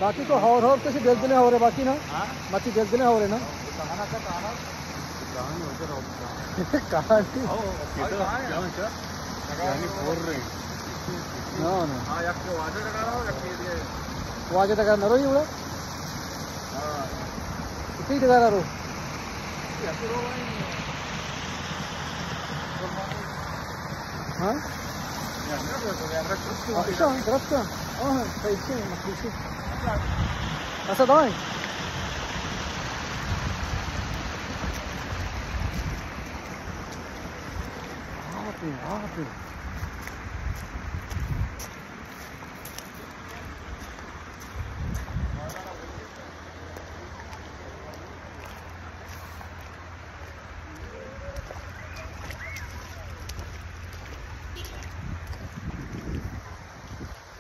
باقی تو ہور ہور کسی دل دلیں ہورے باقی نا؟ ہاں؟ مچی دل دلیں ہورے نا؟ کہانی ہو جا رہا۔ کہانی؟ ہاں، کہانی۔ یعنی بول رہے ہیں۔ نا، نا۔ ہاں، یک واجہ ڈگار ہو، یک یہ۔ واجہ ڈگار نہ روئی اڑا؟ ہاں۔ کتنی ڈگار رو؟ ہاں؟ اچھا، درست ہے۔ ہاں، صحیح سے، مخصوص ہے۔ اچھا، دائیں۔ آپ ہیں، آپ ہیں۔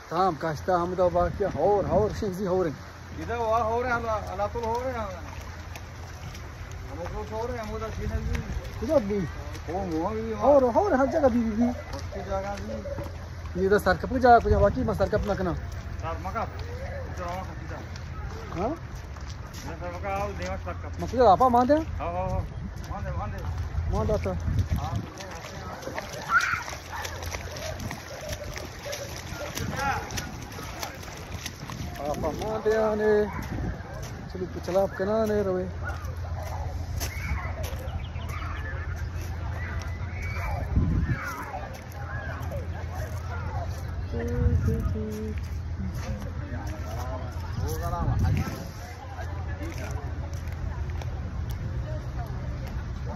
تام کاشتا ہمدا باقی ہور، ہور شنزی ہور ہیں۔ ادا وا ہور ہیں، اللہ، اللہ تو ہور ہیں۔ ہم کو ہور ہیں، ہم ادا شنزی۔ کجا بھی؟ او موہ بھی ہور، ہور ہر جگہ بھی، بھی، بھی۔ اسی جگہ بھی۔ یہ ادا سرکپ کی جگہ کجا، باقی میں سرکپ نہ کنا۔ سر مکا۔ ہاں؟ مطلب آپ مان دے؟ ہاں، ہاں، ہاں۔ مان دے، مان دے۔ مان دے تو۔ ہاں۔ آپ مان دے آنے۔ چلو، تو چلاپ کنا نے روے۔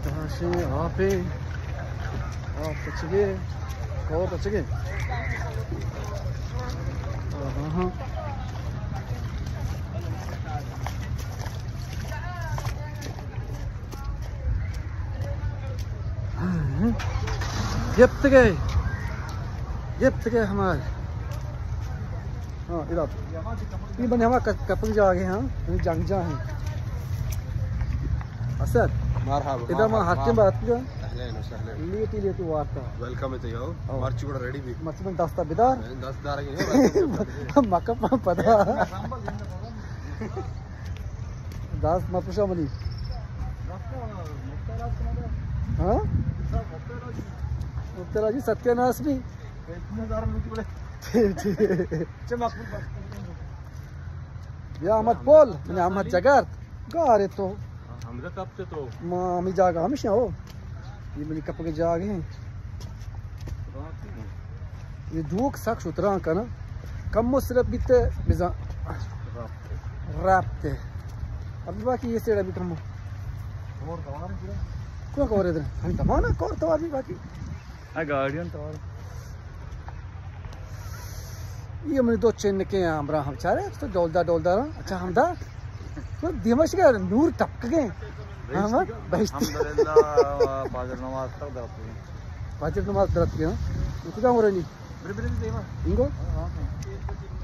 تاشے آپے، آپ پچگے، کور پچگے۔ ہاں، ہاں۔ گپت گئے، گپت گئے ہمارے۔ ہاں، ادا۔ یہ بنے ہمارا ک-، کپنگ جا گئے، ہاں، یہ جنگ جا ہیں۔ اسد۔ مرحبا، ادا ما مرحبا۔ حق بات کیا؟ اہلین و سہلین۔ لیٹی لیٹی وارتا۔ ویلکم ہے تو یو۔ او۔ مرچی بڑا ریڈی بھی۔ مرچی من دستا بدار۔ دست دار کے۔ مکہ پا پدا۔ دست مپوشا منی۔ ہاں؟ مبتلا جی، ستیہ ناس بھی۔ بیا احمد پول، من احمد جگرت۔ گارے تو۔ ہمدا کپتے تو۔ ما ہمیں جاگہ ہمیشہ ہو۔ یہ منی کپگ جاگہ ہیں۔ یہ دوک سک شتران کنا۔ کم و صرف بیتے بزاں۔ رابطے۔ اب باقی یہ سیڑا بھی کم ہو۔ کون کور ادھر؟ ہم تمانا کور توار بھی باقی۔ ہاں، گاڑیاں تو۔ یہ منی دو چنکے ہیں، ہمراہ ہم چارے، تو ڈولدار، ڈولدار، ہاں۔ اچھا، ہمدا۔ تو دیمش کا نور ٹپک گئے۔ ہاں، بہشتی۔ الحمدللہ، فجر نماز تک درت گئے۔ فجر نماز درت گئے، ہاں۔ تو کجا ہو رہی؟ بلے، بلے، دیما۔ انگو؟ ہاں، ہاں۔